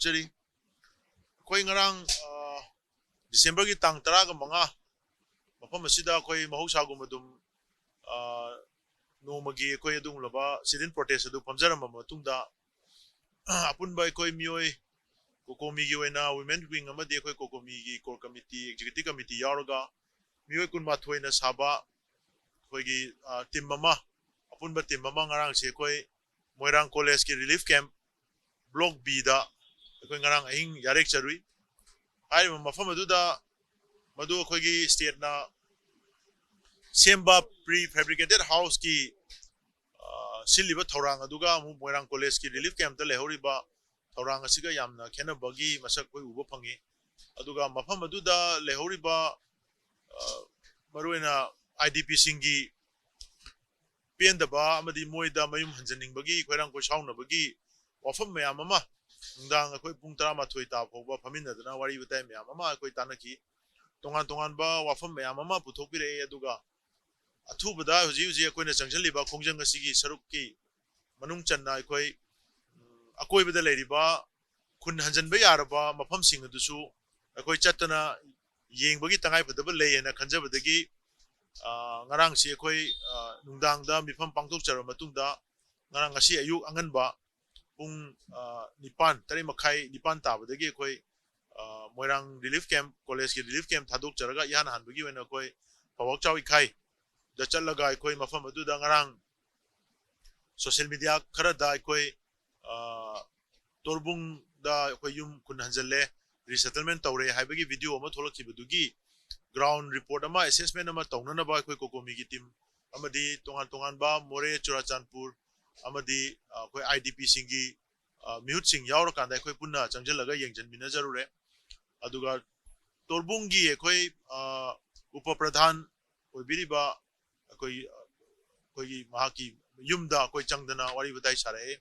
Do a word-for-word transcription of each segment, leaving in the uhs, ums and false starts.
ꯆꯔꯤ꯫ ꯑꯩꯈꯣꯏ ꯉꯔꯥꯡ, ꯑ, ꯗꯤꯁꯦꯝꯕꯔꯒꯤ ꯇꯥꯡ ꯇꯔꯥꯒ ꯃꯉꯥ, ꯃꯐꯝ ꯑꯁꯤꯗ ꯑꯩꯈꯣꯏ ꯃꯍꯧꯁꯥꯒꯨꯝ ꯑꯗꯨꯝ, ꯑ, ꯅꯣꯡꯃꯒꯤ ꯑꯩꯈꯣꯏ ꯑꯗꯨꯒꯨꯝꯂꯕ sit-in protest ꯑꯗꯨ ꯐꯝꯖꯔꯝꯕ ꯃꯇꯨꯡꯗ, ꯑ, ꯑꯄꯨꯟꯕ ꯑꯩꯈꯣꯏ ꯃꯤꯑꯣꯏ ꯀꯣꯀꯣꯃꯤꯒꯤ ꯑꯣꯏꯅ women wing ꯑꯃꯗꯤ ꯑꯩꯈꯣꯏ ꯀꯣꯀꯣꯃꯤꯒꯤ core committee, executive committee ꯌꯥꯎꯔꯒ ꯃꯤꯑꯣꯏ ꯀꯨꯟꯃꯥꯊꯣꯏꯅ ꯁꯥꯕ ꯑꯩꯈꯣꯏꯒꯤ, ꯑ, team ꯑꯃ, ꯑꯄꯨꯟꯕ team ꯑꯃ ꯉꯔꯥꯡꯁꯦ ꯑꯩꯈꯣꯏ ꯃꯣꯏꯔꯥꯡ ꯀꯣꯂꯦꯖꯀꯤ relief camp block B ꯗ ꯑꯩꯈꯣꯏ ꯉꯔꯥꯡ ꯑꯍꯤꯡ ꯌꯥꯔꯦꯛꯆꯔꯨꯏ꯫ ꯍꯥꯏꯔꯤꯕ ꯃꯐꯝ ꯑꯗꯨꯗ ꯃꯗꯨ ꯑꯩꯈꯣꯏꯒꯤ state ꯅ ꯁꯦꯝꯕ pre fabricated house ꯀꯤ, ꯑ, ꯁꯤꯜꯂꯤꯕ ꯊꯧꯔꯥꯡ ꯑꯗꯨꯒ ꯑꯃꯨꯛ ꯃꯣꯏꯔꯥꯡ ꯀꯣꯂꯦꯖꯀꯤ relief camp ꯇ ꯂꯩꯍꯧꯔꯤꯕ ꯊꯧꯔꯥꯡ ꯑꯁꯤꯒ ꯌꯥꯝꯅ ꯈꯦꯠꯅꯕꯒꯤ ꯃꯁꯛ ꯑꯩꯈꯣꯏ ꯎꯕ ꯐꯪꯉꯤ꯫ ꯑꯗꯨꯒ ꯃꯐꯝ ꯑꯗꯨꯗ ꯂꯩꯍꯧꯔꯤꯕ, ꯑ, ꯃꯔꯨꯑꯣꯏꯅ I D P ꯁꯤꯡꯒꯤ ꯄꯦꯟꯗꯕ ꯑꯃꯗꯤ ꯃꯣꯏꯗ ꯃꯌꯨꯝ ꯍꯟꯖꯟꯅꯤꯡꯕꯒꯤ ꯈꯣꯏꯔꯥꯡ ꯈꯣꯏꯁꯥꯎꯅꯕꯒꯤ ꯋꯥꯐꯝ ꯃꯌꯥꯝ ꯑꯃ, ꯅꯨꯡꯗꯥꯡ ꯑꯩꯈꯣꯏ ꯄꯨꯡ ꯇꯔꯥꯃꯥꯊꯣꯏ ꯇꯥ ꯐꯥꯎꯕ ꯐꯝꯃꯤꯟꯅꯗꯅ ꯋꯥꯔꯤ ꯋꯥꯇꯥꯏ ꯃꯌꯥꯝ ꯑꯃ ꯑꯩꯈꯣꯏ ꯇꯥꯟꯅꯈꯤ꯫ ꯇꯣꯉꯥꯟ ꯇꯣꯉꯥꯟꯕ ꯋꯥꯐꯝ ꯃꯌꯥꯝ ꯑꯃ ꯄꯨꯊꯣꯛꯄꯤꯔꯛꯑꯦ꯫ ꯑꯗꯨꯒ ꯑꯊꯨꯕꯗ ꯍꯧꯖꯤꯛ ꯍꯧꯖꯤꯛ ꯑꯩꯈꯣꯏꯅ ꯆꯪꯁꯤꯜꯂꯤꯕ ꯈꯣꯡꯖꯪ ꯑꯁꯤꯒꯤ ꯁꯔꯨꯛꯀꯤ ꯃꯅꯨꯡ ꯆꯟꯅ ꯑꯩꯈꯣꯏ, ꯎꯝ, ꯑꯀꯣꯏꯕꯗ ꯂꯩꯔꯤꯕ ꯈꯨꯟ ꯍꯟꯖꯟꯕ ꯌꯥꯔꯕ ꯃꯐꯝꯁꯤꯡ ꯑꯗꯨꯁꯨ ꯑꯩꯈꯣꯏ ꯆꯠꯇꯅ ꯌꯦꯡꯕꯒꯤ ꯇꯉꯥꯏꯐꯗꯕ ꯂꯩ ꯍꯥꯏꯅ ꯈꯟꯖꯕꯗꯒꯤ, ꯑ, ꯉꯔꯥꯡꯁꯤ ꯑꯩꯈꯣꯏ, ꯑ, ꯅꯨꯡꯗꯥꯡꯗ ꯃꯤꯐꯝ ꯄꯥꯡꯊꯣꯛꯆꯔꯕ ꯃꯇꯨꯡꯗ ꯉꯔꯥꯡ ꯉꯁꯤ ꯑꯌꯨꯛ ꯑꯉꯟꯕ ꯄꯨꯡ, ꯑ, ꯅꯤꯄꯥꯟ, ꯇꯔꯦꯠ ꯃꯈꯥꯏ, ꯅꯤꯄꯥꯟ ꯇꯥꯕꯗꯒꯤ ꯑꯩꯈꯣꯏ, ꯑ, ꯃꯣꯏꯔꯥꯡ relief camp, ꯀꯣꯂꯦꯖꯀꯤ relief camp ꯊꯥꯗꯣꯛꯆꯔꯒ ꯏꯍꯥꯟ ꯍꯥꯟꯕꯒꯤ ꯑꯣꯏꯅ ꯑꯩꯈꯣꯏ ꯐꯥꯎꯕꯥꯛ ꯆꯥꯎ ꯏꯈꯥꯏꯗ ꯆꯠꯂꯒ ꯑꯩꯈꯣꯏ ꯃꯐꯝ ꯑꯗꯨꯗ ꯉꯔꯥꯡ social media ꯈꯔꯗ ꯑꯩꯈꯣꯏ, ꯑ, ꯇꯣꯔꯕꯨꯡꯗ ꯑꯩꯈꯣꯏ ꯌꯨꯝ ꯈꯨꯟ ꯍꯟꯖꯜꯂꯦ, resettlement ꯇꯧꯔꯦ ꯍꯥꯏꯕꯒꯤ video ꯑꯃ ꯊꯣꯛꯂꯛꯈꯤꯕꯗꯨꯒꯤ ground report ꯑꯃ, assessment ꯑꯃ ꯇꯧꯅꯅꯕ ꯑꯩꯈꯣꯏ ꯀꯣꯀꯣꯃꯤꯒꯤ team ꯑꯃꯗꯤ ꯇꯣꯉꯥꯟ ꯇꯣꯉꯥꯟꯕ ꯃꯣꯔꯦ, ꯆꯨꯔꯥꯆꯥꯟꯄꯨꯔ ꯑꯃꯗꯤ, ꯑ, ꯑꯩꯈꯣꯏ I D P ꯁꯤꯡꯒꯤ, ꯑ, ꯃꯤꯍꯨꯠꯁꯤꯡ ꯌꯥꯎꯔꯀꯥꯟꯗ ꯑꯩꯈꯣꯏ ꯄꯨꯟꯅ ꯆꯪꯁꯤꯜꯂꯒ ꯌꯦꯡꯁꯤꯟꯃꯤꯟꯅꯖꯔꯨꯔꯦ꯫ ꯑꯗꯨꯒ ꯇꯣꯔꯕꯨꯡꯒꯤ ꯑꯩꯈꯣꯏ, ꯑ, ꯎꯄ ꯄ꯭ꯔꯙꯥꯟ ꯑꯣꯏꯕꯤꯔꯤꯕ ꯑꯩꯈꯣꯏ, ꯑꯩꯈꯣꯏꯒꯤ ꯃꯍꯥꯛꯀꯤ ꯌꯨꯝꯗ ꯑꯩꯈꯣꯏ ꯆꯪꯗꯅ ꯋꯥꯔꯤ ꯋꯥꯇꯥꯏ ꯁꯥꯔꯛꯑꯦ꯫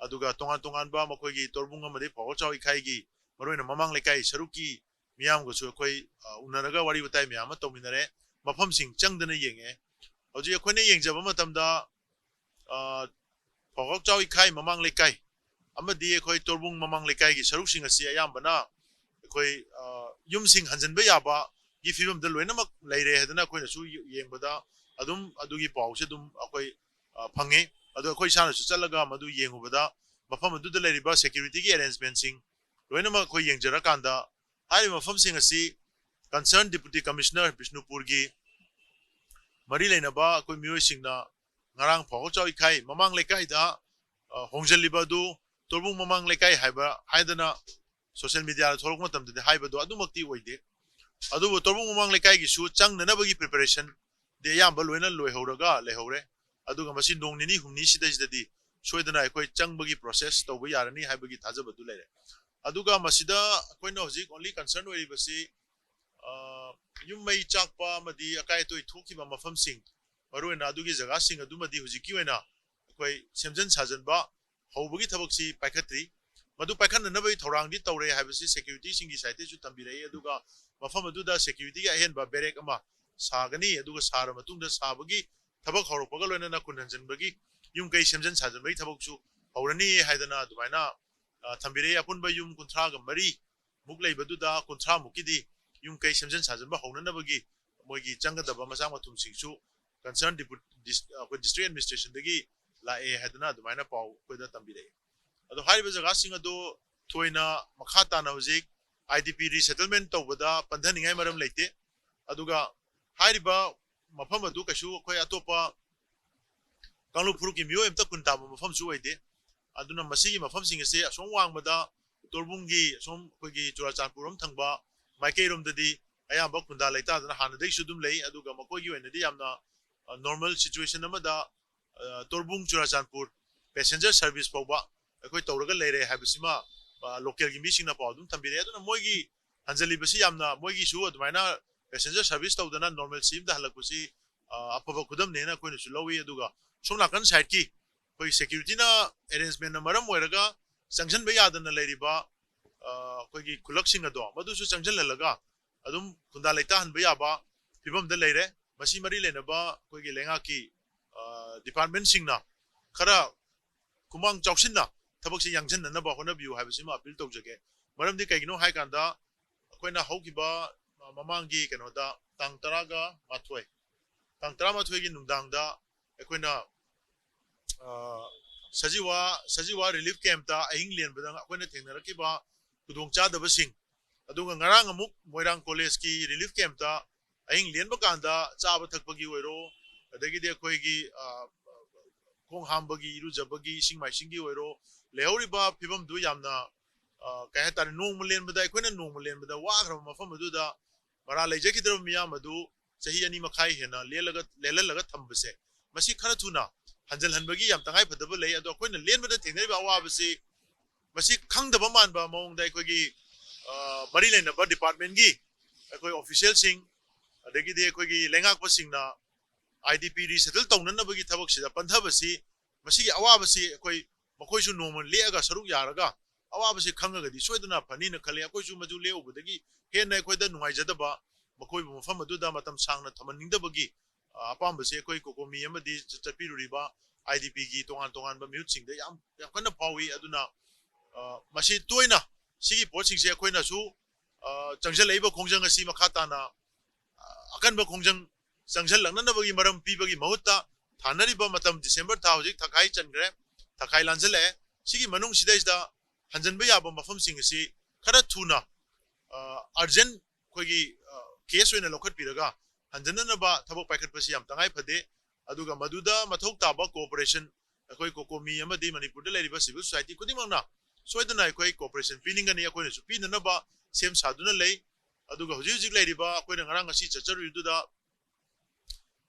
ꯑꯗꯨꯒ ꯇꯣꯉꯥꯟ ꯇꯣꯉꯥꯟꯕ ꯃꯈꯣꯏꯒꯤ ꯇꯣꯔꯕꯨꯡ ꯑꯃꯗꯤ ꯐꯥꯎꯕꯥꯛ ꯆꯥꯎ ꯏꯈꯥꯏꯒꯤ ꯃꯔꯨꯑꯣꯏꯅ ꯃꯃꯥꯡ ꯂꯩꯀꯥꯏ ꯁꯔꯨꯛꯀꯤ ꯃꯤꯌꯥꯝꯒꯁꯨ ꯑꯩꯈꯣꯏ, ꯑ, ꯎꯅꯔꯒ ꯋꯥꯔꯤ ꯋꯥꯇꯥꯏ ꯃꯌꯥꯝ ꯑꯃ ꯇꯧꯃꯤꯟꯅꯔꯦ꯫ ꯃꯐꯝꯁꯤꯡ ꯆꯪꯗꯅ ꯌꯦꯡꯉꯦ꯫ ꯍꯧꯖꯤꯛ ꯑꯩꯈꯣꯏꯅ ꯌꯦꯡꯖꯕ ꯃꯇꯝꯗ, ꯑ, ꯐꯥꯎꯕꯥꯛ ꯆꯥꯎ ꯏꯈꯥꯏ ꯃꯃꯥꯡ ꯂꯩꯀꯥꯏ ꯑꯃꯗꯤ ꯑꯩꯈꯣꯏ ꯇꯣꯔꯕꯨꯡ ꯃꯃꯥꯡ ꯂꯩꯀꯥꯏꯒꯤ ꯁꯔꯨꯛꯁꯤꯡ ꯑꯁꯤ ꯑꯌꯥꯝꯕꯅ ꯑꯩꯈꯣꯏ, ꯑ, ꯌꯨꯝꯁꯤꯡ ꯍꯟꯖꯤꯟꯕ ꯌꯥꯕꯒꯤ ꯐꯤꯕꯝꯗ ꯂꯣꯏꯅꯃꯛ ꯂꯩꯔꯦ ꯍꯥꯏꯗꯅ ꯑꯩꯈꯣꯏꯅꯁꯨ ꯌꯦꯡꯕꯗ ꯑꯗꯨꯝ ꯑꯗꯨꯒꯤ ꯄꯥꯎꯁꯦ ꯑꯗꯨꯝ ꯑꯩꯈꯣꯏ, ꯑ, ꯐꯪꯉꯤ꯫ ꯑꯗꯣ ꯑꯩꯈꯣꯏ ꯏꯁꯥꯅꯁꯨ ꯆꯠꯂꯒ ꯃꯗꯨ ꯌꯦꯡꯉꯨꯕꯗ ꯃꯐꯝ ꯑꯗꯨꯗ ꯂꯩꯔꯤꯕ security ꯒꯤ arrangement ꯁꯤꯡ ꯂꯣꯏꯅꯃꯛ ꯑꯩꯈꯣꯏ ꯌꯦꯡꯖꯔꯀꯥꯟꯗ ꯍꯥꯏꯔꯤꯕ ꯃꯐꯝꯁꯤꯡ ꯑꯁꯤ concerned Deputy Commissioner ꯕꯤꯁꯅꯨꯄꯨꯔꯒꯤ ꯃꯔꯤ ꯂꯩꯅꯕ ꯑꯩꯈꯣꯏ ꯃꯤꯑꯣꯏꯁꯤꯡꯅ ꯉꯔꯥꯡ ꯐꯥꯎꯕ ꯆꯥꯎꯏꯈꯥꯏ ꯃꯃꯥꯡ ꯂꯩꯀꯥꯏꯗ, ꯑ, ꯍꯣꯡꯖꯤꯜꯂꯤꯕ ꯑꯗꯨ ꯇꯣꯔꯕꯨꯡ ꯃꯃꯥꯡ ꯂꯩꯀꯥꯏ ꯍꯥꯏꯕ ꯍꯥꯏꯗꯅ social media ꯗ ꯊꯣꯛꯂꯛꯄ ꯃꯇꯝꯗꯗꯤ ꯍꯥꯏꯕꯗꯣ ꯑꯗꯨꯃꯛꯇꯤ ꯑꯣꯏꯗꯦ꯫ ꯑꯗꯨꯕꯨ ꯇꯣꯔꯕꯨꯡ ꯃꯃꯥꯡ ꯂꯩꯀꯥꯏꯒꯤꯁꯨ ꯆꯪꯅꯅꯕꯒꯤ preparation ꯗꯤ ꯑꯌꯥꯝꯕ ꯂꯣꯏꯅ ꯂꯣꯏꯍꯧꯔꯒ ꯂꯩꯍꯧꯔꯦ꯫ ꯑꯗꯨꯒ ꯃꯁꯤ ꯅꯣꯡ ꯅꯤꯅꯤ ꯍꯨꯝꯅꯤ ꯁꯤꯗꯩꯁꯤꯗꯗꯤ ꯁꯣꯏꯗꯅ ꯑꯩꯈꯣꯏ ꯆꯪꯕꯒꯤ process ꯇꯧꯕ ꯌꯥꯔꯅꯤ ꯍꯥꯏꯕꯒꯤ ꯊꯥꯖꯕꯗꯨ ꯂꯩꯔꯦ꯫ ꯑꯗꯨꯒ ꯃꯁꯤꯗ ꯑꯩꯈꯣꯏꯅ ꯍꯧꯖꯤꯛ only concern ꯑꯣꯏꯔꯤꯕꯁꯤ, ꯑ, ꯌꯨꯝ ꯃꯩ ꯆꯥꯛꯄ ꯑꯃꯗꯤ ꯑꯀꯥꯏ ꯑꯇꯣꯏ ꯊꯣꯛꯈꯤꯕ ꯃꯐꯝꯁꯤꯡ, ꯃꯔꯨꯑꯣꯏꯅ ꯑꯗꯨꯒꯤ ꯖꯒꯥꯁꯤꯡ ꯑꯗꯨꯃꯗꯤ ꯍꯧꯖꯤꯛꯀꯤ ꯑꯣꯏꯅ ꯑꯩꯈꯣꯏ ꯁꯦꯝꯖꯤꯟ ꯁꯥꯖꯤꯟꯕ ꯍꯧꯕꯒꯤ ꯊꯕꯛꯁꯤ ꯄꯥꯏꯈꯠꯇ꯭ꯔꯤ꯫ ꯃꯗꯨ ꯄꯥꯏꯈꯠꯅꯅꯕꯒꯤ ꯊꯧꯔꯥꯡꯗꯤ ꯇꯧꯔꯦ ꯍꯥꯏꯕꯁꯤ security ꯁꯤꯡꯒꯤ side ꯇꯩꯁꯨ ꯊꯝꯕꯤꯔꯛꯏ꯫ ꯑꯗꯨꯒ ꯃꯐꯝ ꯑꯗꯨꯗ security ꯒꯤ ꯑꯍꯦꯟꯕ barrack ꯑꯃ ꯁꯥꯒꯅꯤ꯫ ꯑꯗꯨꯒ ꯁꯥꯔ ꯃꯇꯨꯡꯗ ꯁꯥꯕꯒꯤ ꯊꯕꯛ ꯍꯧꯔꯛꯄꯒ ꯂꯣꯏꯅꯅ ꯈꯨꯟ ꯍꯟꯖꯤꯟꯕꯒꯤ ꯌꯨꯝ ꯀꯩ ꯁꯦꯝꯖꯤꯟ ꯁꯥꯖꯤꯟꯕꯒꯤ ꯊꯕꯛꯁꯨ ꯍꯧꯔꯅꯤ ꯍꯥꯏꯗꯅ ꯑꯗꯨꯃꯥꯏꯅ, ꯑ, ꯊꯝꯕꯤꯔꯛꯏ꯫ ꯑꯄꯨꯟꯕ ꯌꯨꯝ ꯀꯨꯟꯊ꯭ꯔꯥꯒ ꯃꯔꯤ ꯃꯨꯛ ꯂꯩꯕꯗꯨꯗ ꯀꯨꯟꯊ꯭ꯔꯥ ꯃꯨꯛꯀꯤꯗꯤ ꯌꯨꯝ ꯀꯩ ꯁꯦꯝꯖꯤꯟ ꯁꯥꯖꯤꯟꯕ ꯍꯧꯅꯅꯕꯒꯤ ꯃꯣꯏꯒꯤ ꯆꯪꯒꯗꯕ ꯃꯆꯥꯛ ꯃꯊꯨꯝꯁꯤꯡꯁꯨ concern ꯗꯤꯄꯨ-, ꯗꯤꯁ-, ꯑꯩꯈꯣꯏ district administration ꯗꯒꯤ ꯂꯥꯛꯑꯦ ꯍꯥꯏꯗꯅ ꯑꯗꯨꯃꯥꯏꯅ ꯄꯥꯎ ꯑꯩꯈꯣꯏꯗ ꯇꯝꯕꯤꯔꯛꯑꯦ꯫ ꯑꯗꯣ ꯍꯥꯏꯔꯤꯕ ꯖꯒꯥꯁꯤꯡ ꯑꯗꯣ ꯊꯣꯏꯅ ꯃꯈꯥ ꯇꯥꯅ ꯍꯧꯖꯤꯛ I D P resettlement ꯇꯧꯕꯗ ꯄꯟꯊꯅꯤꯡꯉꯥꯏ ꯃꯔꯝ ꯂꯩꯇꯦ꯫ ꯑꯗꯨꯒ ꯍꯥꯏꯔꯤꯕ ꯃꯐꯝ ꯑꯗꯨ ꯀꯩꯁꯨ ꯑꯩꯈꯣꯏ ꯑꯇꯣꯞꯄ ꯀꯥꯡꯂꯨꯞ ꯐꯨꯔꯨꯞꯀꯤ ꯃꯤꯑꯣꯏ ꯑꯝꯇ ꯈꯨꯟ ꯇꯥꯕ ꯃꯐꯝꯁꯨ ꯑꯣꯏꯗꯦ꯫ ꯑꯗꯨꯅ ꯃꯁꯤꯒꯤ ꯃꯐꯝꯁꯤꯡ ꯑꯁꯦ ꯑꯁꯣꯝ ꯋꯥꯡꯃꯗ ꯇꯣꯔꯕꯨꯡꯒꯤ ꯑꯁꯣꯝ ꯑꯩꯈꯣꯏꯒꯤ ꯆꯨꯔꯥꯆꯥꯟꯄꯨꯔ ꯔꯣꯝ ꯊꯪꯕ ꯃꯥꯏꯀꯩꯔꯣꯝꯗꯗꯤ ꯑꯌꯥꯝꯕ ꯈꯨꯟꯗꯥ ꯂꯩꯇꯥꯗꯅ ꯍꯥꯟꯅꯗꯒꯤꯁꯨ ꯑꯗꯨꯝ ꯂꯩ꯫ ꯑꯗꯨꯒ ꯃꯈꯣꯏꯒꯤ ꯑꯣꯏꯅꯗꯤ ꯌꯥꯝꯅ, ꯑ, normal situation ꯑꯃꯗ, ꯑ, ꯇꯣꯔꯕꯨꯡ ꯆꯨꯔꯥꯆꯥꯟꯄꯨꯔ passenger service ꯐꯥꯎꯕ ꯑꯩꯈꯣꯏ ꯇꯧꯔꯒ ꯂꯩꯔꯦ ꯍꯥꯏꯕꯁꯤꯃ, ꯑ, local ꯒꯤ ꯃꯤꯁꯤꯡꯅ ꯄꯥꯎ ꯑꯗꯨꯝ ꯊꯝꯕꯤꯔꯛꯑꯦ꯫ ꯑꯗꯨꯅ ꯃꯣꯏꯒꯤ ꯍꯟꯖꯤꯜꯂꯤꯕꯁꯤ ꯌꯥꯝꯅ, ꯃꯣꯏꯒꯤꯁꯨ ꯑꯗꯨꯃꯥꯏꯅ passenger service ꯇꯧꯗꯅ normalcy ꯑꯃꯗ ꯍꯜꯂꯛꯄꯁꯤ, ꯑ, ꯑꯐꯕ ꯈꯨꯗꯝꯅꯦꯅ ꯑꯩꯈꯣꯏꯅꯁꯨ ꯂꯧꯏ꯫ ꯑꯗꯨꯒ ꯁꯣꯝ ꯅꯥꯀꯟ side ꯀꯤ ꯑꯩꯈꯣꯏ security ꯅ arrangement ꯅ ꯃꯔꯝ ꯑꯣꯏꯔꯒ ꯆꯪꯁꯤꯟꯕ ꯌꯥꯗꯅ ꯂꯩꯔꯤꯕ, ꯑ, ꯑꯩꯈꯣꯏꯒꯤ ꯈꯨꯜꯂꯛꯁꯤꯡ ꯑꯗꯣ ꯃꯗꯨꯁꯨ ꯆꯪꯁꯤꯜꯍꯜꯂꯒ ꯑꯗꯨꯝ ꯈꯨꯟꯗꯥ ꯂꯩꯇꯥꯍꯟꯕ ꯌꯥꯕ ꯐꯤꯕꯝꯗ ꯂꯩꯔꯦ꯫ ꯃꯁꯤ ꯃꯔꯤ ꯂꯩꯅꯕ ꯑꯩꯈꯣꯏꯒꯤ ꯂꯩꯉꯥꯛꯀꯤ, ꯑ, department ꯁꯤꯡꯅ ꯈꯔ ꯈꯨꯃꯥꯡ ꯆꯥꯎꯁꯤꯟꯅ ꯊꯕꯛꯁꯤ ꯌꯥꯡꯁꯤꯟꯅꯅꯕ ꯍꯣꯠꯅꯕꯤꯌꯨ ꯍꯥꯏꯕꯁꯤꯃ ꯑꯄꯤꯜ ꯇꯧꯖꯒꯦ꯫ ꯃꯔꯝꯗꯤ ꯀꯩꯒꯤꯅꯣ ꯍꯥꯏ ꯀꯥꯟꯗ, ꯑꯩꯈꯣꯏꯅ ꯍꯧꯈꯤꯕ ꯃꯃꯥꯡꯒꯤ ꯀꯩꯅꯣꯗ, ꯇꯥꯡ ꯇꯔꯥꯒ ꯃꯥꯊꯣꯏ, ꯇꯥꯡ ꯇꯔꯥꯃꯥꯊꯣꯏꯒꯤ ꯅꯨꯡꯗꯥꯡꯗ ꯑꯩꯈꯣꯏꯅ, ꯑ, ꯁꯖꯤꯋꯥ, ꯁꯖꯤꯋꯥ ꯔꯤꯂꯤꯐ ꯀꯦꯝꯞꯇ ꯑꯍꯤꯡ ꯂꯦꯟꯕꯗ ꯑꯩꯈꯣꯏꯅ ꯊꯦꯡꯅꯔꯛꯈꯤꯕ ꯈꯨꯗꯣꯡꯆꯥꯗꯕꯁꯤꯡ, ꯑꯗꯨꯒ ꯉꯔꯥꯡ ꯑꯃꯨꯛ ꯃꯣꯏꯔꯥꯡ ꯀꯣꯂꯦꯖꯀꯤ ꯔꯤꯂꯤꯐ ꯀꯦꯝꯞꯇ ꯑꯍꯤꯡ ꯂꯦꯟꯕ ꯀꯥꯟꯗ ꯆꯥꯕ ꯊꯛꯄꯒꯤ ꯑꯣꯏꯔꯣ, ꯑꯗꯒꯤꯗꯤ ꯑꯩꯈꯣꯏꯒꯤ, ꯑ, ꯈꯣꯡ ꯍꯥꯝꯕꯒꯤ, ꯏꯔꯨꯖꯕꯒꯤ, ꯏꯁꯤꯡ ꯃꯥꯏꯁꯤꯡꯒꯤ ꯑꯣꯏꯔꯣ, ꯂꯩꯍꯧꯔꯤꯕ ꯐꯤꯕꯝꯗꯨ ꯌꯥꯝꯅ, ꯑ, ꯀꯩ ꯍꯥꯏꯇꯥꯔꯦ, ꯅꯣꯡꯃ ꯂꯦꯟꯕꯗ, ꯑꯩꯈꯣꯏꯅ ꯅꯣꯡꯃ ꯂꯦꯟꯕꯗ ꯋꯥꯈ꯭ꯔꯕ ꯃꯐꯝ ꯑꯗꯨꯗ ꯃꯔꯥ ꯂꯩꯖꯈꯤꯗ꯭ꯔꯕ ꯃꯤꯌꯥꯝ ꯑꯗꯨ ꯆꯍꯤ ꯑꯅꯤ ꯃꯈꯥꯏ ꯍꯦꯟꯅ ꯂꯦꯜꯂꯒ, ꯂꯦꯜꯍꯜꯂꯒ ꯊꯝꯕꯁꯦ, ꯃꯁꯤ ꯈꯔ ꯊꯨꯅ ꯍꯟꯖꯤꯜꯍꯟꯕꯒꯤ ꯌꯥꯝ ꯇꯉꯥꯏ ꯐꯗꯕ ꯂꯩ꯫ ꯑꯗꯣ ꯑꯩꯈꯣꯏꯅ ꯂꯦꯟꯕꯗ ꯊꯦꯡꯅꯔꯤꯕ ꯑꯋꯥꯕꯁꯤ, ꯃꯁꯤ ꯈꯪꯗꯕ ꯃꯥꯟꯕ ꯃꯑꯣꯡꯗ ꯑꯩꯈꯣꯏꯒꯤ, ꯑ, ꯃꯔꯤ ꯂꯩꯅꯕ ꯗꯤꯄꯥꯔꯠꯃꯦꯟꯒꯤ ꯑꯩꯈꯣꯏ ꯑꯣꯐꯤꯁꯤꯌꯦꯜꯁꯤꯡ, ꯑꯗꯒꯤꯗꯤ ꯑꯩꯈꯣꯏꯒꯤ ꯂꯩꯉꯥꯛꯄꯁꯤꯡꯅ ꯑꯥꯏ ꯗꯤ ꯄꯤ ꯔꯤꯁꯦꯇꯜ ꯇꯧꯅꯅꯕꯒꯤ ꯊꯕꯛꯁꯤꯗ ꯄꯟꯊꯕꯁꯤ, ꯃꯁꯤꯒꯤ ꯑꯋꯥꯕꯁꯤ ꯑꯩꯈꯣꯏ, ꯃꯈꯣꯏꯁꯨ ꯅꯣꯡꯃ ꯂꯦꯛꯑꯒ ꯁꯔꯨꯛ ꯌꯥꯔꯒ ꯑꯋꯥꯕꯁꯤ ꯈꯪꯉꯒꯗꯤ ꯁꯣꯏꯗꯅ ꯐꯅꯤꯅ ꯈꯜꯂꯤ꯫ ꯑꯩꯈꯣꯏꯁꯨ ꯃꯗꯨ ꯂꯦꯛꯎꯕꯗꯒꯤ ꯍꯦꯟꯅ ꯑꯩꯈꯣꯏꯗ ꯅꯨꯡꯉꯥꯏꯖꯗꯕ, ꯃꯈꯣꯏꯕꯨ ꯃꯐꯝ ꯑꯗꯨꯗ ꯃꯇꯝ ꯁꯥꯡꯅ ꯊꯝꯍꯟꯅꯤꯡꯗꯕꯒꯤ, ꯑ, ꯑꯄꯥꯝꯕꯁꯤ ꯑꯩꯈꯣꯏ ꯀꯣꯀꯣꯃꯤ ꯑꯃꯗꯤ ꯆꯠ-, ꯆꯠꯄꯤꯔꯨꯔꯤꯕ ꯑꯥꯏ ꯗꯤ ꯄꯤꯒꯤ ꯇꯣꯉꯥꯟ ꯇꯣꯉꯥꯟꯕ ꯃꯤꯍꯨꯠꯁꯤꯡꯗ ꯌꯥꯝ, ꯌꯥꯝ ꯀꯟꯅ ꯐꯥꯎꯏ꯫ ꯑꯗꯨꯅ, ꯑ, ꯃꯁꯤ ꯇꯣꯏꯅ ꯁꯤꯒꯤ ꯄꯣꯠꯁꯤꯡꯁꯦ ꯑꯩꯈꯣꯏꯅꯁꯨ, ꯑ, ꯆꯪꯁꯤꯜꯂꯛꯏꯕ ꯈꯣꯡꯖꯪ ꯑꯁꯤ ꯃꯈꯥ ꯇꯥꯅ, ꯑ, ꯑꯀꯟꯕ ꯈꯣꯡꯖꯪ ꯆꯪꯁꯤꯜꯂꯛꯅꯅꯕꯒꯤ ꯃꯔꯝ ꯄꯤꯕꯒꯤ ꯃꯍꯨꯠꯇ, ꯊꯥꯅꯔꯤꯕ ꯃꯇꯝ, ꯗꯤꯁꯦꯝꯕꯔ ꯊꯥ ꯍꯧꯖꯤꯛ ꯊꯥꯈꯥꯏ ꯆꯟꯈ꯭ꯔꯦ, ꯊꯥꯈꯥꯏ ꯂꯥꯟꯖꯜꯂꯛꯑꯦ꯫ ꯁꯤꯒꯤ ꯃꯅꯨꯡꯁꯤꯗꯩꯁꯤꯗ ꯍꯟꯖꯤꯟꯕ ꯌꯥꯕ ꯃꯐꯝꯁꯤꯡ ꯑꯁꯤ ꯈꯔ ꯊꯨꯅ, ꯑ, ꯑꯔꯖꯦꯟ ꯑꯩꯈꯣꯏꯒꯤ, ꯑ, ꯀꯦꯁ ꯑꯣꯏꯅ ꯂꯧꯈꯠꯄꯤꯔꯒ ꯍꯟꯖꯤꯟꯅꯅꯕ ꯊꯕꯛ ꯄꯥꯏꯈꯠꯄꯁꯤ ꯌꯥꯝ ꯇꯉꯥꯏ ꯐꯗꯦ꯫ ꯑꯗꯨꯒ ꯃꯗꯨꯗ ꯃꯊꯧ ꯇꯥꯕ ꯀꯣꯑꯣꯄꯔꯦꯁꯟ ꯑꯩꯈꯣꯏ ꯀꯣꯀꯣꯃꯤ ꯑꯃꯗꯤ ꯃꯅꯤꯄꯨꯔꯗ ꯂꯩꯔꯤꯕ ꯁꯤꯚꯤꯜ ꯁꯣꯁꯥꯏꯇꯤ ꯈꯨꯗꯤꯡꯃꯛꯅ ꯁꯣꯏꯗꯅ ꯑꯩꯈꯣꯏ ꯀꯣꯑꯣꯄꯔꯦꯁꯟ ꯄꯤꯅꯤꯡꯒꯅꯤ꯫ ꯑꯩꯈꯣꯏꯅꯁꯨ ꯄꯤꯅꯅꯕ ꯁꯦꯝ ꯁꯥꯗꯨꯅ ꯂꯩ꯫ ꯑꯗꯨꯒ ꯍꯧꯖꯤꯛ ꯍꯧꯖꯤꯛ ꯂꯩꯔꯤꯕ ꯑꯩꯈꯣꯏꯅ ꯉꯔꯥꯡ ꯉꯁꯤ ꯆꯠꯆꯔꯨꯏꯗꯨꯗ,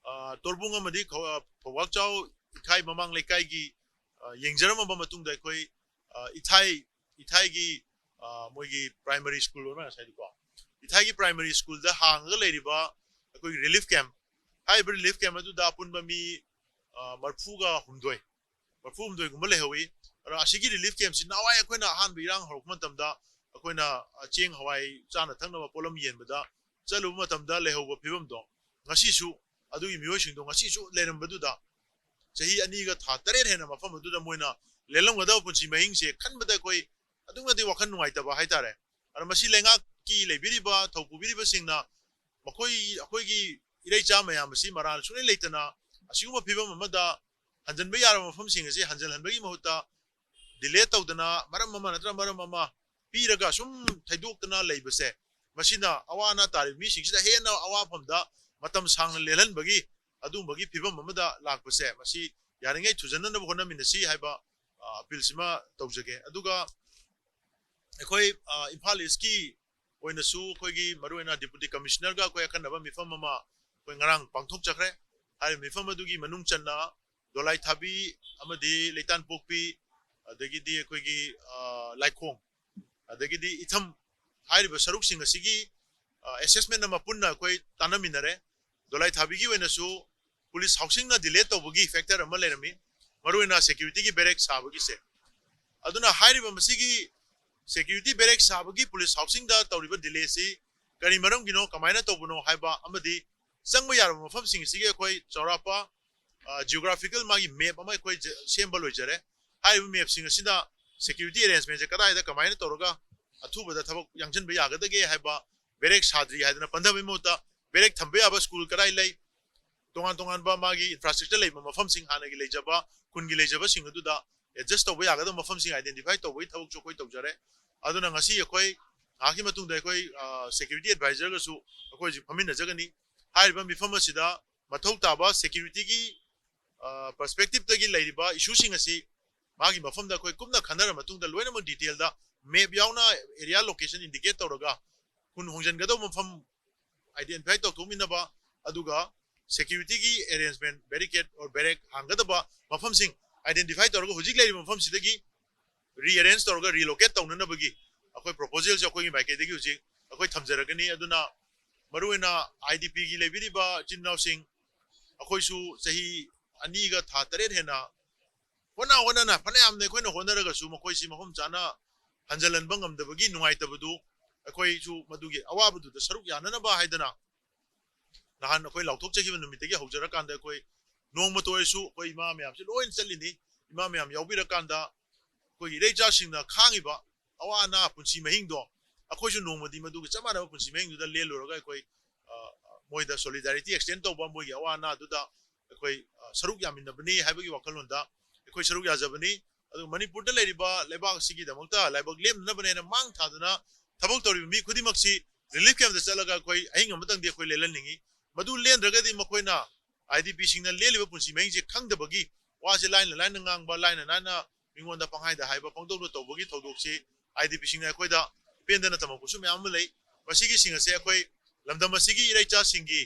ꯑ, ꯇꯣꯔꯕꯨꯡ ꯑꯃꯗꯤ ꯈꯧ-, ꯑ, ꯐꯧꯕꯥꯛꯆꯥꯎ ꯏꯈꯥꯏ ꯃꯃꯥꯡ ꯂꯩꯀꯥꯏꯒꯤ, ꯑ, ꯌꯦꯡꯖꯔꯝꯃꯕ ꯃꯇꯨꯡꯗ ꯑꯩꯈꯣꯏ, ꯑ, ꯏꯊꯥꯏ, ꯏꯊꯥꯏꯒꯤ, ꯑ, ꯃꯣꯏꯒꯤ ꯄ꯭ꯔꯥꯏꯃꯔꯤ ꯁ꯭ꯀꯨꯜ ꯑꯣꯏꯔ ꯉꯁꯥꯏꯗꯨꯀꯣ, ꯏꯊꯥꯏꯒꯤ ꯄ꯭ꯔꯥꯏꯃꯔꯤ ꯁ꯭ꯀꯨꯜꯗ ꯍꯥꯡꯉꯒ ꯂꯩꯔꯤꯕ ꯑꯩꯈꯣꯏꯒꯤ ꯔꯤꯂꯤꯐ ꯀꯦꯝꯞ, ꯍꯥꯏꯔꯤꯕ ꯔꯤꯂꯤꯐ ꯀꯦꯝꯞ ꯑꯗꯨꯗ ꯑꯄꯨꯟꯕ ꯃꯤ, ꯑ, ꯃꯔꯐꯨꯒ ꯍꯨꯝꯗꯣꯏ, ꯃꯔꯐꯨ ꯍꯨꯝꯗꯣꯏꯒꯨꯝꯕ ꯂꯩꯍꯧꯋꯤ꯫ ꯑꯗꯣ ꯑꯁꯤꯒꯤ ꯔꯤꯂꯤꯐ ꯀꯦꯝꯞꯁꯤ ꯅꯍꯥꯟꯋꯥꯏ ꯑꯩꯈꯣꯏꯅ ꯑꯍꯥꯟꯕ ꯏꯔꯥꯡ ꯍꯧꯔꯛꯄ ꯃꯇꯝꯗ ꯑꯩꯈꯣꯏꯅ, ꯑ, ꯆꯦꯡ ꯍꯋꯥꯏ ꯆꯥꯅ ꯊꯛꯅꯕ ꯄꯣꯠꯂꯝ ꯌꯦꯟꯕꯗ ꯆꯠꯂꯨꯕ ꯃꯇꯝꯗ ꯂꯩꯍꯧꯕ ꯐꯤꯕꯝꯗꯣ, ꯉꯁꯤꯁꯨ ꯑꯗꯨꯒꯤ ꯃꯤꯑꯣꯏꯁꯤꯡꯗꯣ ꯉꯁꯤꯁꯨ ꯂꯩꯔꯝꯕꯗꯨꯗ, ꯆꯍꯤ ꯑꯅꯤꯒ ꯊꯥ ꯇꯔꯦꯠ ꯍꯦꯟꯅ ꯃꯐꯝ ꯑꯗꯨꯗ ꯃꯣꯏꯅ ꯂꯦꯜꯂꯝꯒꯗꯕ ꯄꯨꯟꯁꯤ ꯃꯍꯤꯡꯁꯦ ꯈꯟꯕꯗ ꯑꯩꯈꯣꯏ ꯑꯗꯨꯛꯀꯤ ꯃꯇꯤꯛ ꯋꯥꯈꯜ ꯅꯨꯡꯉꯥꯏꯇꯕ ꯍꯥꯏꯇꯥꯔꯦ꯫ ꯑꯗꯨꯅ ꯃꯁꯤ ꯂꯩꯉꯥꯛꯀꯤ ꯂꯩꯕꯤꯔꯤꯕ ꯊꯧ ꯄꯨꯕꯤꯔꯤꯕꯁꯤꯡꯅ ꯃꯈꯣꯏ, ꯑꯩꯈꯣꯏꯒꯤ ꯏꯔꯩꯆꯥ ꯃꯌꯥꯝ ꯑꯁꯤ ꯃꯔꯥꯜ ꯁꯨꯡꯂꯩ ꯂꯩꯇꯅ ꯑꯁꯤꯒꯨꯝꯕ ꯐꯤꯕꯝ ꯑꯃꯗ ꯍꯟꯖꯤꯟꯕ ꯌꯥꯔꯕ ꯃꯐꯝꯁꯤꯡ ꯑꯁꯤ ꯍꯟꯖꯤꯜꯍꯟꯕꯒꯤ ꯃꯍꯨꯠꯇ delay ꯇꯧꯗꯅ ꯃꯔꯝ ꯑꯃ ꯅꯠꯇ꯭ꯔꯒ ꯃꯔꯝ ꯑꯃ ꯄꯤꯔꯒ ꯁꯨꯝ ꯊꯩꯗꯣꯛꯇꯅ ꯂꯩꯕꯁꯦ, ꯃꯁꯤꯅ ꯑꯋꯥ ꯑꯅꯥ ꯇꯥꯔꯤꯕ ꯃꯤꯁꯤꯡꯁꯤꯗ ꯍꯦꯟꯅ ꯑꯋꯥꯐꯝꯗ ꯃꯇꯝ ꯁꯥꯡꯅ ꯂꯦꯜꯍꯟꯕꯒꯤ ꯑꯗꯨꯒꯨꯝꯕꯒꯤ ꯐꯤꯕꯝ ꯑꯃꯗ ꯂꯥꯛꯄꯁꯦ, ꯃꯁꯤ ꯌꯥꯔꯤꯉꯩ ꯊꯨꯖꯟꯅꯅꯕ ꯍꯣꯠꯅꯃꯤꯟꯅꯁꯤ ꯍꯥꯏꯕ ꯑ, appeal ꯁꯤꯃ ꯇꯧꯖꯒꯦ꯫ ꯑꯗꯨꯒ ꯑꯩꯈꯣꯏ, ꯑ, ꯏꯝꯐꯥꯜ ꯏꯁꯀꯤ ꯑꯣꯏꯅꯁꯨ ꯑꯩꯈꯣꯏꯒꯤ ꯃꯔꯨꯑꯣꯏꯅ deputy commissioner ꯒ ꯑꯩꯈꯣꯏ ꯑꯈꯟꯅꯕ ꯃꯤꯐꯝ ꯑꯃ ꯑꯩꯈꯣꯏ ꯉꯔꯥꯡ ꯄꯥꯡꯊꯣꯛꯆꯈ꯭ꯔꯦ꯫ ꯍꯥꯏꯔꯤꯕ ꯃꯤꯐꯝ ꯑꯗꯨꯒꯤ ꯃꯅꯨꯡ ꯆꯟꯅ ꯗꯣꯂꯥꯏꯊꯥꯕꯤ ꯑꯃꯗꯤ ꯂꯩꯇꯥꯟꯄꯣꯛꯄꯤ, ꯑꯗꯒꯤꯗꯤ ꯑꯩꯈꯣꯏꯒꯤ, ꯑ, ꯂꯥꯏꯈꯣꯡ, ꯑꯗꯒꯤꯗꯤ ꯏꯊꯝ ꯍꯥꯏꯔꯤꯕ ꯁꯔꯨꯛꯁꯤꯡ ꯑꯁꯤꯒꯤ, ꯑ, assessment ꯑꯃ ꯄꯨꯟꯅ ꯑꯩꯈꯣꯏ ꯇꯥꯟꯅꯃꯤꯟꯅꯔꯦ꯫ ꯗꯣꯂꯥꯏꯊꯥꯕꯤꯒꯤ ꯑꯣꯏꯅꯁꯨ police housing ꯅ delay ꯇꯧꯕꯒꯤ factor ꯑꯃ ꯂꯩꯔꯝꯃꯤ, ꯃꯔꯨꯑꯣꯏꯅ security ꯒꯤ barrack ꯁꯥꯕꯒꯤꯁꯦ꯫ ꯑꯗꯨꯅ ꯍꯥꯏꯔꯤꯕ ꯃꯁꯤꯒꯤ security barrack ꯁꯥꯕꯒꯤ police housing ꯗ ꯇꯧꯔꯤꯕ delay ꯁꯤ ꯀꯔꯤ ꯃꯔꯝꯒꯤꯅꯣ, ꯀꯃꯥꯏꯅ ꯇꯧꯕꯅꯣ ꯍꯥꯏꯕ ꯑꯃꯗꯤ ꯆꯪꯕ ꯌꯥꯔꯕ ꯃꯐꯝꯁꯤꯡ ꯑꯁꯤꯒꯤ ꯑꯩꯈꯣꯏ ꯆꯥꯎꯔꯥꯛꯄ, ꯑ, geographical ꯃꯥꯒꯤ map ꯑꯃ ꯑꯩꯈꯣꯏ ꯖ-, ꯁꯦꯝꯕ ꯂꯣꯏꯖꯔꯦ꯫ ꯍꯥꯏꯔꯤꯕ map ꯁꯤꯡ ꯑꯁꯤꯗ security arrangement ꯁꯦ ꯀꯗꯥꯏꯗ ꯀꯃꯥꯏꯅ ꯇꯧꯔꯒ ꯑꯊꯨꯕꯗ ꯊꯕꯛ ꯌꯥꯡꯁꯤꯟꯕ ꯌꯥꯒꯗꯒꯦ ꯍꯥꯏꯕ, barrack ꯁꯥꯗ꯭ꯔꯤ ꯍꯥꯏꯗꯅ ꯄꯟꯊꯕꯒꯤ ꯃꯍꯨꯠꯇ barrack ꯊꯝꯕ ꯌꯥꯕ school ꯀꯗꯥꯏ ꯂꯩ, ꯇꯣꯉꯥꯟ ꯇꯣꯉꯥꯟꯕ ꯃꯥꯒꯤ infrastructure ꯂꯩꯕ ꯃꯐꯝꯁꯤꯡ, ꯍꯥꯟꯅꯒꯤ ꯂꯩꯖꯕ, ꯈꯨꯟꯒꯤ ꯂꯩꯖꯕꯁꯤꯡ ꯑꯗꯨꯗ adjust ꯇꯧꯕ ꯌꯥꯒꯗꯕ ꯃꯐꯝꯁꯤꯡ identify ꯇꯧꯕꯒꯤ ꯊꯕꯛꯁꯨ ꯑꯩꯈꯣꯏ ꯇꯧꯖꯔꯦ꯫ ꯑꯗꯨꯅ ꯉꯁꯤ ꯑꯩꯈꯣꯏ ꯉꯥꯏꯍꯥꯛꯀꯤ ꯃꯇꯨꯡꯗ ꯑꯩꯈꯣꯏ, ꯑ, security advisor ꯒꯁꯨ ꯑꯩꯈꯣꯏ ꯍꯧꯖꯤꯛ ꯐꯝꯃꯤꯟꯅꯖꯒꯅꯤ꯫ ꯍꯥꯏꯔꯤꯕ ꯃꯤꯐꯝ ꯑꯁꯤꯗ ꯃꯊꯧ ꯇꯥꯕ security ꯒꯤ, ꯑ, perspective ꯇꯒꯤ ꯂꯩꯔꯤꯕ issue ꯁꯤꯡ ꯑꯁꯤ ꯃꯥꯒꯤ ꯃꯐꯝꯗ ꯑꯩꯈꯣꯏ ꯀꯨꯞꯅ ꯈꯟꯅꯔ ꯃꯇꯨꯡꯗ ꯂꯣꯏꯅꯃꯛ detail ꯗ map ꯌꯥꯎꯅ area location indicate ꯇꯧꯔꯒ ꯈꯨꯟ ꯍꯣꯡꯖꯤꯟꯒꯗꯧꯕ ꯃꯐꯝ identify ꯇꯧꯊꯣꯛꯃꯤꯟꯅꯕ, ꯑꯗꯨꯒ security ꯒꯤ arrangement, barricade or barrack ꯍꯥꯡꯒꯗꯕ ꯃꯐꯝꯁꯤꯡ identify ꯇꯧꯔꯒ ꯍꯧꯖꯤꯛ ꯂꯩꯔꯤꯕ ꯃꯐꯝꯁꯤꯗꯒꯤ rearrange ꯇꯧꯔꯒ relocate ꯇꯧꯅꯅꯕꯒꯤ ꯑꯩꯈꯣꯏ proposal ꯁꯦ ꯑꯩꯈꯣꯏꯒꯤ ꯃꯥꯏꯀꯩꯗꯒꯤ ꯍꯧꯖꯤꯛ ꯑꯩꯈꯣꯏ ꯊꯝꯖꯔꯛꯀꯅꯤ꯫ ꯑꯗꯨꯅ ꯃꯔꯨꯑꯣꯏꯅ I D P ꯒꯤ ꯂꯩꯕꯤꯔꯤꯕ ꯏꯆꯤꯟ ꯏꯅꯥꯎꯁꯤꯡ, ꯑꯩꯈꯣꯏꯁꯨ ꯆꯍꯤ ꯑꯅꯤꯒ ꯊꯥ ꯇꯔꯦꯠ ꯍꯦꯟꯅ ꯍꯣꯠꯅ ꯍꯣꯠꯅꯅ ꯐꯅꯌꯥꯝꯅ ꯑꯩꯈꯣꯏꯅ ꯍꯣꯠꯅꯔꯒꯁꯨ ꯃꯈꯣꯏꯁꯤ ꯃꯐꯝ ꯆꯥꯅ ꯍꯟꯖꯤꯜꯍꯟꯕ ꯉꯝꯗꯕꯒꯤ ꯅꯨꯡꯉꯥꯏꯇꯕꯗꯨ ꯑꯩꯈꯣꯏꯁꯨ ꯃꯗꯨꯒꯤ ꯑꯋꯥꯕꯗꯨꯗ ꯁꯔꯨꯛ ꯌꯥꯅꯅꯕ ꯍꯥꯏꯗꯅ ꯅꯍꯥꯟ ꯑꯩꯈꯣꯏ ꯂꯥꯎꯊꯣꯛꯆꯈꯤꯕ ꯅꯨꯃꯤꯠꯇꯒꯤ ꯍꯧꯖꯔꯀꯥꯟꯗ ꯑꯩꯈꯣꯏ ꯅꯣꯡꯃꯇ ꯑꯣꯏꯔꯁꯨ ꯑꯩꯈꯣꯏ ꯏꯃꯥ ꯃꯌꯥꯝꯁꯤ ꯂꯣꯏꯅ ꯆꯠꯂꯤꯅꯤ꯫ ꯏꯃꯥ ꯃꯌꯥꯝ ꯌꯥꯎꯕꯤꯔꯀꯥꯟꯗ ꯑꯩꯈꯣꯏꯒꯤ ꯏꯔꯩꯆꯥꯁꯤꯡꯅ ꯈꯥꯡꯉꯤꯕ ꯑꯋꯥ ꯑꯅꯥ ꯄꯨꯟꯁꯤ ꯃꯍꯤꯡꯗꯣ ꯑꯩꯈꯣꯏꯁꯨ ꯅꯣꯡꯃꯗꯤ ꯃꯗꯨꯒꯤ ꯆꯞ ꯃꯥꯟꯅꯕ ꯄꯨꯟꯁꯤ ꯃꯍꯤꯡꯗꯨꯗ ꯂꯦꯜꯂꯨꯔꯒ ꯑꯩꯈꯣꯏ, ꯑ, ꯃꯣꯏꯗ solidarity extend ꯇꯧꯕ, ꯃꯣꯏꯒꯤ ꯑꯋꯥ ꯑꯅꯥꯗꯨꯗ ꯑꯩꯈꯣꯏ, ꯑ, ꯁꯔꯨꯛ ꯌꯥꯃꯤꯟꯅꯕꯅꯤ ꯍꯥꯏꯕꯒꯤ ꯋꯥꯈꯜꯂꯣꯟꯗ ꯑꯩꯈꯣꯏ ꯁꯔꯨꯛ ꯌꯥꯖꯕꯅꯤ꯫ ꯑꯗꯨꯒ ꯃꯅꯤꯄꯨꯔꯗ ꯂꯩꯔꯤꯕ ꯂꯩꯕꯥꯛ ꯑꯁꯤꯒꯤꯗꯃꯛꯇ ꯂꯥꯏꯕꯛ ꯂꯦꯝꯅꯅꯕꯅꯦꯅ ꯃꯥꯡ ꯊꯥꯗꯨꯅ ꯊꯕꯛ ꯇꯧꯔꯤꯕ ꯃꯤ ꯈꯨꯗꯤꯡꯃꯛꯁꯤ relief campꯇ ꯆꯠꯂꯒ ꯑꯩꯈꯣꯏ ꯑꯍꯤꯡ ꯑꯃꯇꯪꯗꯤ ꯑꯩꯈꯣꯏ ꯂꯦꯜꯍꯟꯅꯤꯡꯉꯤ꯫ ꯃꯗꯨ ꯂꯦꯟꯗ꯭ꯔꯒꯗꯤ ꯃꯈꯣꯏꯅ, IDPꯁꯤꯡꯅ ꯂꯦꯜꯂꯤꯕ ꯄꯨꯟꯁꯤ ꯃꯍꯤꯡꯁꯦ ꯈꯪꯗꯕꯒꯤ, ꯋꯥꯁꯦ ꯂꯥꯏꯅ ꯂꯥꯏꯅ ꯉꯥꯡꯕ, ꯂꯥꯏꯅ ꯂꯥꯏꯅ ꯃꯤꯉꯣꯟꯗ ꯄꯪꯍꯥꯏꯗ ꯍꯥꯏꯕ, ꯄꯪꯇꯧꯗ ꯇꯧꯕꯒꯤ ꯊꯧꯗꯣꯛꯁꯤ IDPꯁꯤꯡꯅ ꯑꯩꯈꯣꯏꯗ ꯄꯦꯟꯗꯅ ꯇꯝꯃꯛꯄꯁꯨ ꯃꯌꯥꯝ ꯑꯃ ꯂꯩ꯫ ꯃꯁꯤꯒꯤꯁꯤꯡ ꯑꯁꯦ ꯑꯩꯈꯣꯏ ꯂꯝꯗꯝ ꯑꯁꯤꯒꯤ ꯏꯔꯩꯆꯥꯁꯤꯡꯒꯤ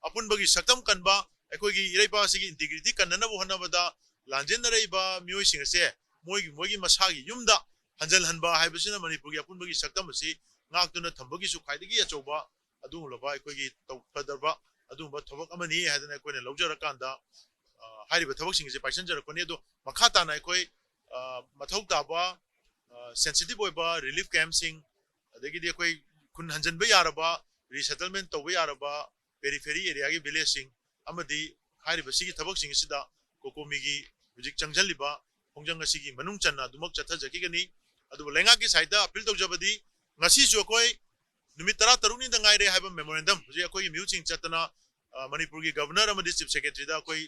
ꯑꯄꯨꯟꯕꯒꯤ ꯁꯛꯇꯝ ꯀꯟꯕ, ꯑꯩꯈꯣꯏꯒꯤ ꯏꯔꯩꯄꯥꯛ ꯑꯁꯤꯒꯤ integrity ꯀꯟꯅꯅꯕ ꯍꯣꯠꯅꯕꯗ ꯂꯥꯟꯖꯦꯟꯅꯔꯛꯏꯕ ꯃꯤꯑꯣꯏꯁꯤꯡ ꯑꯁꯦ ꯃꯣꯏꯒꯤ, ꯃꯣꯏꯒꯤ ꯃꯁꯥꯒꯤ ꯌꯨꯝꯗ ꯍꯟꯖꯤꯜꯍꯟꯕ ꯍꯥꯏꯕꯁꯤꯅ ꯃꯅꯤꯄꯨꯔꯒꯤ ꯑꯄꯨꯟꯕꯒꯤ ꯁꯛꯇꯝ ꯑꯁꯤ ꯉꯥꯛꯇꯨꯅ ꯊꯝꯕꯒꯤꯁꯨ ꯈ꯭ꯋꯥꯏꯗꯒꯤ ꯑꯆꯧꯕ ꯑꯗꯨꯒꯨꯝꯂꯕ ꯑꯩꯈꯣꯏꯒꯤ ꯇꯧ-, ꯐꯗꯕ ꯑꯗꯨꯒꯨꯝꯕ ꯊꯕꯛ ꯑꯃꯅꯤ ꯍꯥꯏꯗꯅ ꯑꯩꯈꯣꯏꯅ ꯂꯧꯖꯔꯀꯥꯟꯗ, ꯑ, ꯍꯥꯏꯔꯤꯕ ꯊꯕꯛꯁꯤꯡ ꯑꯁꯤ ꯄꯥꯏꯁꯟꯖꯔꯛꯄꯅꯤ꯫ ꯑꯗꯣ ꯃꯈꯥ ꯇꯥꯅ ꯑꯩꯈꯣꯏ, ꯑ, ꯃꯊꯧ ꯇꯥꯕ, ꯑ, sensitive ꯑꯣꯏꯕ relief campꯁꯤꯡ, ꯑꯗꯒꯤꯗꯤ ꯑꯩꯈꯣꯏ ꯈꯨꯟ ꯍꯟꯖꯤꯟꯕ ꯌꯥꯔꯕ, resettlement ꯇꯧꯕ ꯌꯥꯔꯕ periphery areaꯒꯤ villageꯁꯤꯡ ꯑꯃꯗꯤ ꯍꯥꯏꯔꯤꯕ ꯁꯤꯒꯤ ꯊꯕꯛꯁꯤꯡ ꯑꯁꯤꯗ COCOMIꯒꯤ ꯍꯧꯖꯤꯛ ꯆꯪꯁꯤꯜꯂꯤꯕ ꯈꯣꯡꯖꯪ ꯑꯁꯤꯒꯤ ꯃꯅꯨꯡ ꯆꯟꯅ ꯑꯗꯨꯃꯛ ꯆꯠꯊꯖꯈꯤꯒꯅꯤ꯫ ꯑꯗꯨꯕꯨ ꯂꯩꯉꯥꯛꯀꯤ sideꯇ appeal ꯇꯧꯖꯕꯗꯤ ꯉꯁꯤꯁꯨ ꯑꯩꯈꯣꯏ ꯅꯨꯃꯤꯠ ꯇꯔꯥꯇꯔꯨꯛꯅꯤꯗ ꯉꯥꯏꯔꯦ ꯍꯥꯏꯕ memorandum ꯍꯧꯖꯤꯛ ꯑꯩꯈꯣꯏꯒꯤ ꯃꯤꯍꯨꯠꯁꯤꯡ ꯆꯠꯇꯅ, ꯑ, ꯃꯅꯤꯄꯨꯔꯒꯤ Governor ꯑꯃꯗꯤ Chief Secretaryꯗ ꯑꯩꯈꯣꯏ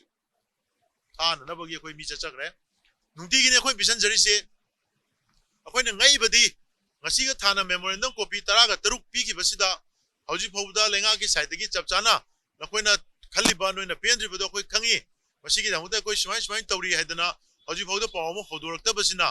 ꯊꯥꯅꯅꯕꯒꯤ ꯑꯩꯈꯣꯏ ꯃꯤ ꯆꯠꯆꯈ꯭ꯔꯦ꯫ ꯅꯨꯡꯇꯤꯒꯤꯅꯤ ꯑꯩꯈꯣꯏ ꯄꯤꯁꯟꯖꯔꯤꯁꯦ꯫ ꯑꯩꯈꯣꯏꯅ ꯉꯛꯏꯕꯗꯤ ꯉꯁꯤꯒ ꯊꯥꯅ memorandum copy ꯇꯔꯥꯒ ꯇꯔꯨꯛ ꯄꯤꯈꯤꯕꯁꯤꯗ ꯍꯧꯖꯤꯛ ꯐꯥꯎꯕꯗ ꯂꯩꯉꯥꯛꯀꯤ sideꯇꯒꯤ ꯆꯞ ꯆꯥꯅ ꯅꯈꯣꯏꯅ ꯈꯜꯂꯤꯕ, ꯅꯣꯏꯅ ꯄꯦꯟꯗ꯭ꯔꯤꯕꯗꯣ ꯑꯩꯈꯣꯏ ꯈꯪꯉꯤ꯫ ꯃꯁꯤꯒꯤꯗꯃꯛꯇ ꯑꯩꯈꯣꯏ ꯁꯨꯃꯥꯏ ꯁꯨꯃꯥꯏꯅ ꯇꯧꯔꯤ ꯍꯥꯏꯗꯅ ꯍꯧꯖꯤꯛ ꯐꯥꯎꯗ ꯄꯥꯎ ꯑꯃ ꯍꯧꯗꯣꯔꯛꯇꯕꯁꯤꯅ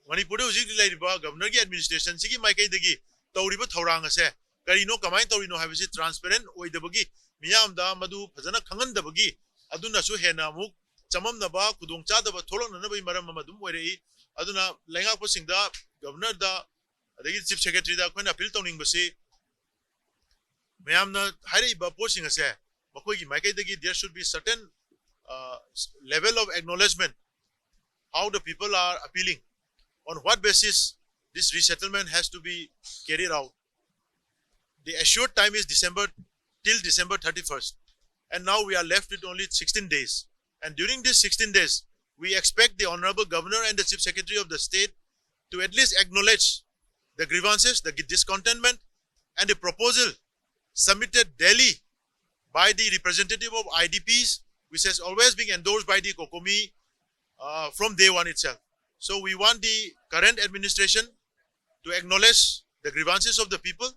ꯃꯅꯤꯄꯨꯔꯗ ꯍꯧꯖꯤꯛ ꯂꯩꯔꯤꯕ Governorꯒꯤ administrationꯁꯤꯒꯤ ꯃꯥꯏꯀꯩꯗꯒꯤ ꯇꯧꯔꯤꯕ ꯊꯧꯔꯥꯡ ꯑꯁꯦ ꯀꯔꯤꯅꯣ, ꯀꯃꯥꯏꯅ ꯇꯧꯔꯤꯅꯣ ꯍꯥꯏꯕꯁꯤ transparent ꯑꯣꯏꯗꯕꯒꯤ, ꯃꯤꯌꯥꯝꯗ ꯃꯗꯨ ꯐꯖꯅ ꯈꯪꯍꯟꯗꯕꯒꯤ, ꯑꯗꯨꯅꯁꯨ ꯍꯦꯟꯅ ꯑꯃꯨꯛ ꯆꯃꯝꯅꯕ, ꯈꯨꯗꯣꯡꯆꯥꯗꯕ ꯊꯣꯛꯂꯛꯅꯅꯕꯒꯤ ꯃꯔꯝ ꯑꯃ ꯑꯗꯨꯝ ꯑꯣꯏꯔꯛꯏ꯫ ꯑꯗꯨꯅ ꯂꯩꯉꯥꯛꯄꯁꯤꯡꯗ, Governorꯗ, ꯑꯗꯒꯤ Chief Secretaryꯗ ꯑꯩꯈꯣꯏꯅ appeal ꯇꯧꯅꯤꯡꯕꯁꯤ ꯃꯌꯥꯝꯅ ꯍꯥꯏꯔꯛꯏꯕ ꯄꯣꯠꯁꯤꯡ ꯑꯁꯦ ꯃꯈꯣꯏꯒꯤ ꯃꯥꯏꯀꯩꯗꯒꯤ there should be certain, uh, level of acknowledgement how the people are appealing, on what basis this resettlement has to be carried out. The assured time is December, till December thirty-first, and now we are left with only sixteen days. And during these sixteen days, we expect the Honorable Governor and the Chief Secretary of the state to at least acknowledge the grievances, the discontentment, and the proposal submitted daily by the representative of I D Ps, which has always been endorsed by the COCOMI uh, from day one itself. So we want the current administration to acknowledge the grievances of the people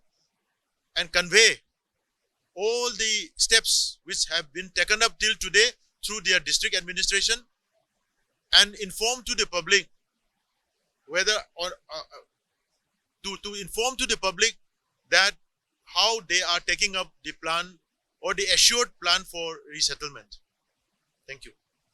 and convey all the steps which have been taken up till today through their district administration and inform to the public whether or uh, uh, to, to inform to the public that how they are taking up the plan or the assured plan for resettlement. Thank you.